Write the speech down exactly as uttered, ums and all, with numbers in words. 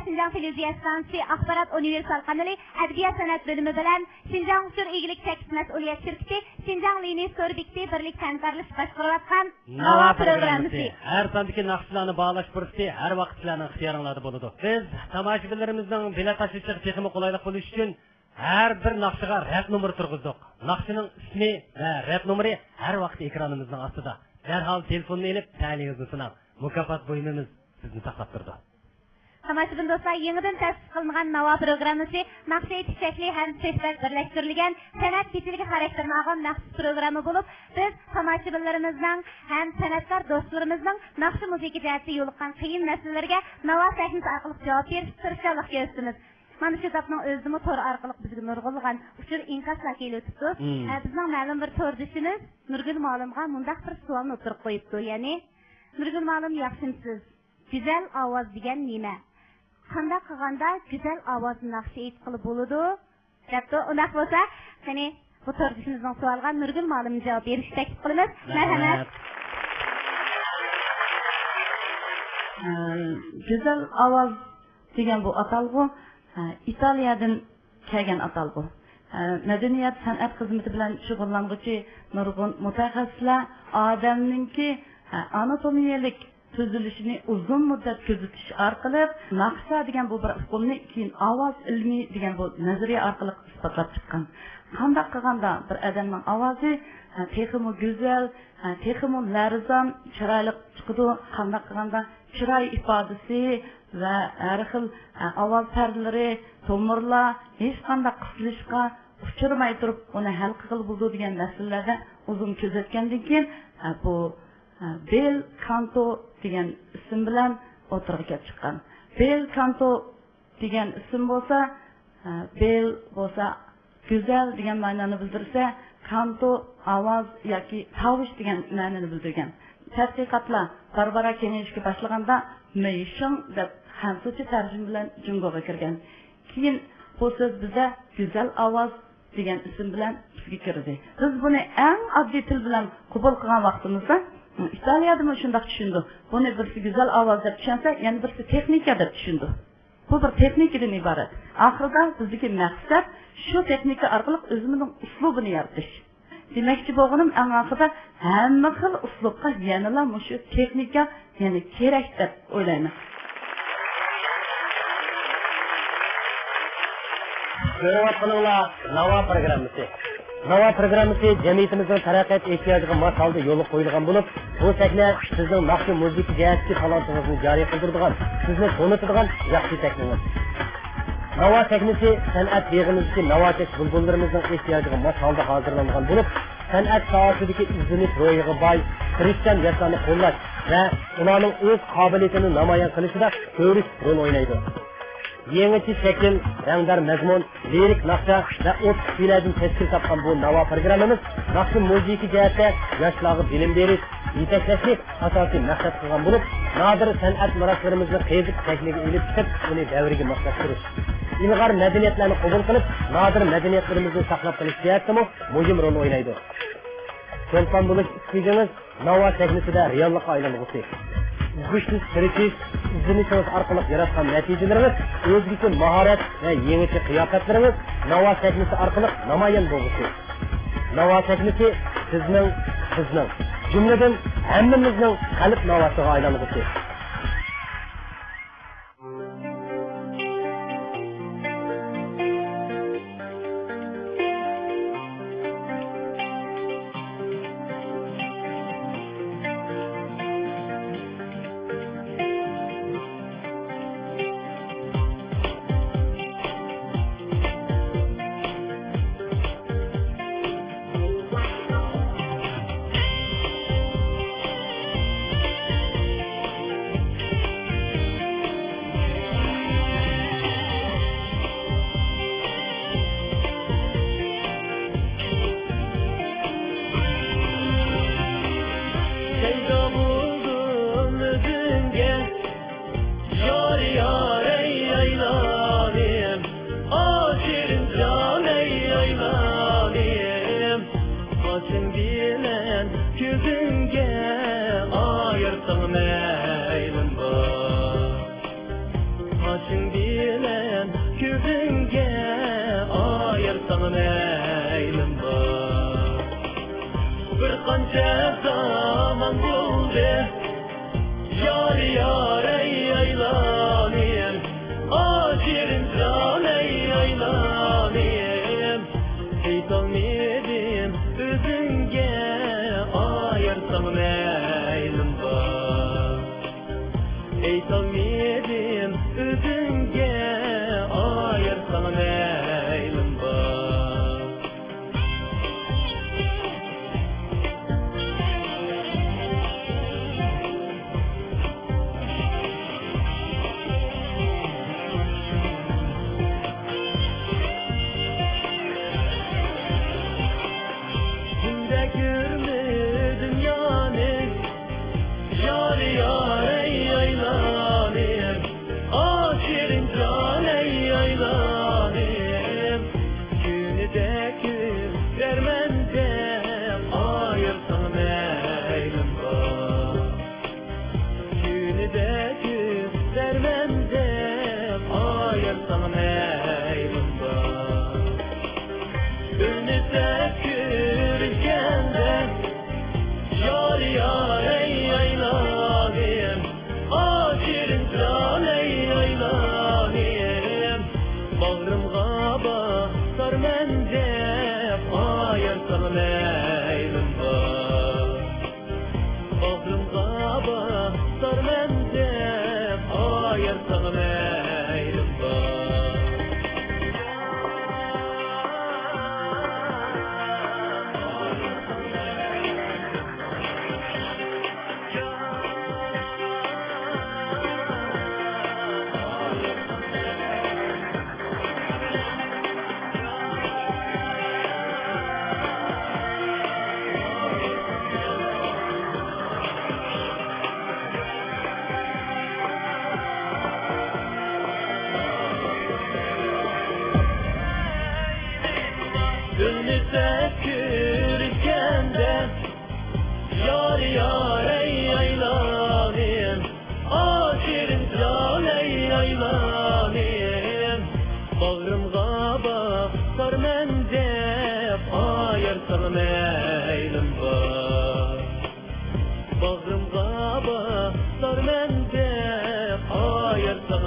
شىنجاڭ تېلېۋىزىيە ئىستانسىسى ئاخبارات ئۇنىۋېرسال قانىلى ئەدەبىيات سەنئەت بۆلۈمى بىلەن شىنجاڭ ئۇچۇر ئىگىلىك چەكلىك مەسئۇلىيەت شىركىتى، شىنجاڭ لىنىيە ستور بېكىتى بىرلىكتە ھەمكارلىشىپ باشقۇرۇۋاتقان ناۋا پروگراممىسى. ھەر ساندىكى ناخشىلارنى باھالاش پۇرسىتى ھەر ۋاقىت سىلەرنىڭ ئىختىيارىڭلاردا بولىدۇ. بىز تاماشىبىنلىرىمىزنىڭ بېلەت تاشلىشىغا تېخىمۇ قولايلىق بولۇشى ئۈچۈن ھەر بىر ناخشىغا رەت نومۇرى تۇرغۇزدۇق. ناخشىنىڭ ئىسمى ۋە رەت نومۇرى ھەر ۋاقىت ئېكرانىمىزنىڭ ئاستىدا. دەرھال تېلېفوننى ئېلىپ، تەلىيىڭىزنى سۇنۇڭ. مۇكاپات بۇيۇمىمىز سىزنى ساقلاپ تۇرىدۇ. تاماشىبىن دوستلار، يېڭىدىن تەسىس قىلىنغان ناۋا پروگراممىسى ناخشا ئېيتىش شەكلى ھەم سۆھبەت بىرلەشتۈرۈلگەن سەنئەت كېچىلىكى خاراكتېرىنى ئالغان مەخسۇس پروگرامما بولۇپ، بىز تاماشىبىنلىرىمىزنىڭ ھەم سەنئەتكار دوستلىرىمىزنىڭ ناخشا مۇزىكا جەھەتتە يولۇققان قىيىن مەسىلىلىرىگە ناۋا سەھنىسى ئارقىلىق جاۋاب بېرىشكە تىرىشچانلىق كۆرسىتىمىز. مانا شۇ زاتنىڭ ئۆزىدىمۇ تور ئارقىلىق بىزگە نۇرغۇنلىغان ئۇچۇر ئىنكاسلار كېلىۋېتىپتۇ. مم. ئە، بىزنىڭ مەلۇم بىر توردىشىمىز نۇرگۈل مۇئەللىمغا مۇنداق بىر سوئالنى ئوتتۇرىغا قويۇپتۇ، يەنى، نۇرگۈل مۇئەللىم، ياخشىمسىز؟ گۈزەل ئاۋاز دېگەن نېمە؟ قانداق قىلغاندا گۈزەل ئاۋازدا ناخشا ئېيتقىلى بولىدۇ؟ دەپتۇ. ئۇنداق بولسا، قېنى، بۇ توردىشىمىزنىڭ سوئالىغا نۇرگۈل مۇئەللىم جاۋاب بېرىشكە تەكلىپ قىلىمىز. مەرھەمەت. ئە، گۈزەل ئاۋاز دېگەن بۇ ئاتالغۇ، ئە، ئىتالىيەدىن كەلگەن ئاتالغۇ. ئە، مەدەنىيەت، سەنئەت خىزمىتى بىلەن شۇغۇللانغۇچى نۇرغۇن مۇتەخەسسىسلەر ئادەمنىڭكى، ئە، ئاناتومىيەلىك تۈزۈلۈشىنى ئۇزۇن مۇددەت كۆزىتىش ئارقىلىق ناخشا دېگەن بۇ بىر ئۇقۇمنى كېيىن ئاۋاز ئىلمى دېگەن بۇ نەزەرىيە ئارقىلىق ئىسپاتلاپ چىققان. قانداق قىلغاندا بىر ئادەمنىڭ ئاۋازى، ئە، تېخىمۇ گۈزەل، ئە، تېخىمۇ لەرزان، چىرايلىق چىقىدۇ؟ قانداق قىلغاندا چىراي ئىپادىسى ۋە ھەر خىل، ئە، ئاۋاز پەردىلىرى، تومۇرلار ھېچقانداق قىسىلىشقا ئۇچرىماي تۇرۇپ، ئۇنى ھەل قىلغىلى بولىدۇ دېگەن مەسىلىلەردە ئۇزۇن كۆزەتكەندىن كېيىن، ئە، بۇ، ئە، بېل كانتو دېگەن ئىسىم بىلەن ئوتتۇرىغا كېلىپ چىققان. بېل كانتو دېگەن ئىسىم بولسا، ئە، بېل بولسا گۈزەل دېگەن مەنىنى بىلدۈرسە، كانتو ئاۋاز ياكى تاۋۇش دېگەن مەنىنى بىلدۈرگەن. تەتقىقاتلار باربارا كېڭىيىشكە باشلىغاندا، مېيشىڭ دەپ خەنزۇچە تەرجىمە بىلەن جۇڭگوغا كىرگەن. كېيىن بۇ سۆز بىزدە گۈزەل ئاۋاز دېگەن ئىسىم بىلەن بىزگە كىردى. بىز بۇنى ئەڭ ئاددىي تىل بىلەن قوبۇل قىلغان ۋاقتىمىزدا، ئىتالىيەدىمۇ شۇنداق چۈشىنىدۇ. بۇنى بىرسى گۈزەل ئاۋاز دەپ چۈشەنسە، يەنە بىرسى تېخنىكا دەپ چۈشىنىدۇ. بۇ بىر تېخنىكىدىن ئىبارەت. ئاخىرىدا بىزدىكى مەقسەت شۇ تېخنىكا ئارقىلىق ئۆزىمىزنىڭ ئۇسلۇبىنى يارىتىش. دېمەكچى بولغىنىم، ئەڭ ئاخىرىدا ھەممە خىل ئۇسلۇبقا يەنىلا مۇشۇ تېخنىكا يەنە كېرەك دەپ ئويلايمەن. كۆرۈۋاتقىنىڭلار ناۋا پروگراممىسى. ناۋا پروگراممىسى جەمئىيىتىمىزنىڭ تەرەققىيات ئېھتىياجىغا ماس ھالدا يولغا قويۇلغان بولۇپ، بۇ سەھنە سىزنىڭ ناخشا مۇزىكا جەھەتتىكى تالانتىڭىزنى جارى قىلدۇرىدىغان، سىزنى تونۇتىدىغان ياخشى سەھنىڭىز. ناۋا سەھنىسى سەنئەت بېغىمىزدىكى ناۋاكەش بۇلبۇللىرىمىزنىڭ ئېھتىياجىغا ماس ھالدا ھازىرلانغان بولۇپ، سەنئەت ساھەسىدىكى ئىزدىنىش روھىغا باي، تىرىشچان ياشلارنى قوللاش ۋە ئۇلارنىڭ ئۆز قابىلىيىتىنى نامايان قىلىشىدا كۆۋرۈك رول ئوينايدۇ. يېڭىچە شەكىل، رەڭدار مەزمۇن، لىرىك ناخشا ۋە ئوتتۇق كۈيلەردىن تەشكىل تاپقان بۇ ناۋا پروگراممىمىز ناخشا مۇزىكا جەھەتتە ياشلارغا بىلىم بېرىش، يېتەكلەشنى ئاساسىي مەقسەت قىلغان بولۇپ، نادىر سەنئەت مىراسلىرىمىزنى قېزىپ، سەھنىگە ئېلىپ چىقىپ، ئۇنى دەۋرگە ماسلاشتۇرۇش، ئىلغار مەدەنىيەتلەرنى قوبۇل قىلىپ، نادىر مەدەنىيەتلىرىمىزنى ساقلاپ قېلىش جەھەتتىمۇ مۇھىم رول ئوينايدۇ. چولپان بولۇش ئىستىكىڭىز ناۋا سەھنىسىدە رېئاللىققا ئايلانغۇسى. ئۇزغۇشسىز تىرىشىش، ئىزدىنىشىڭىز ئارقىلىق ياراتقان نەتىجىلىرىڭىز، ئۆزگىچە ماھارەت ۋە يېڭىچە قىياپەتلىرىڭىز ناۋا سەھنىسى ئارقىلىق نامايان بولغۇسى. ناۋا سەھنىسى سىزنىڭ، بىزنىڭ، جۈملىدىن ھەممىمىزنىڭ قەلب ناۋاسىغا ئايلانغۇسى. مەيلىم بار. بىر قانچە زامان بولدى، يار، يار، ئەي ئايلانىم، ئاشىرىنجان، ئەي ئايلانىم. ئېيتالمىدىم ئۆزۈڭگە، ئايرىلساڭ مەيلىم بار. ئېيتالمىدىم ئۆزۈڭگە، ئايرىلساڭ مەيلىم بار. كۈندە كۆرمە دۇنيانى، يار، يار، ئەي ئايلانىم، ئاشىرىنجان، ئەي ئايلانىم. كۈنىدە كۆرەرمەن دەپ ئايرىلساڭ مەيلىم بار. كۈنىدە كۆرەرمەن دەپ ئايرىلساڭ مەيلىم بار. ئۈنسە كۆرۈشكەندە، يار، يار، ئەي ئايلانىم، ئاشىرىنجان، ئەي ئايلانىم. باغرىمغا باسارمەن دەپ ئايرىلساڭ مەيلىم بار. باغرىمغا باسارمەن دەپ ئايرىلساڭ مەيلىم بار. ئۈنسە كۆرۈشكەندە، يار، يار، ئەي ئايلانىم، ئاشىرىنجان، ئەي ئايلانىم. باغرىمغا باسارمەن دەپ ئايرىلساڭ مەيلىم بار. باغرىمغا باسارمەن دەپ ئايرىلساڭ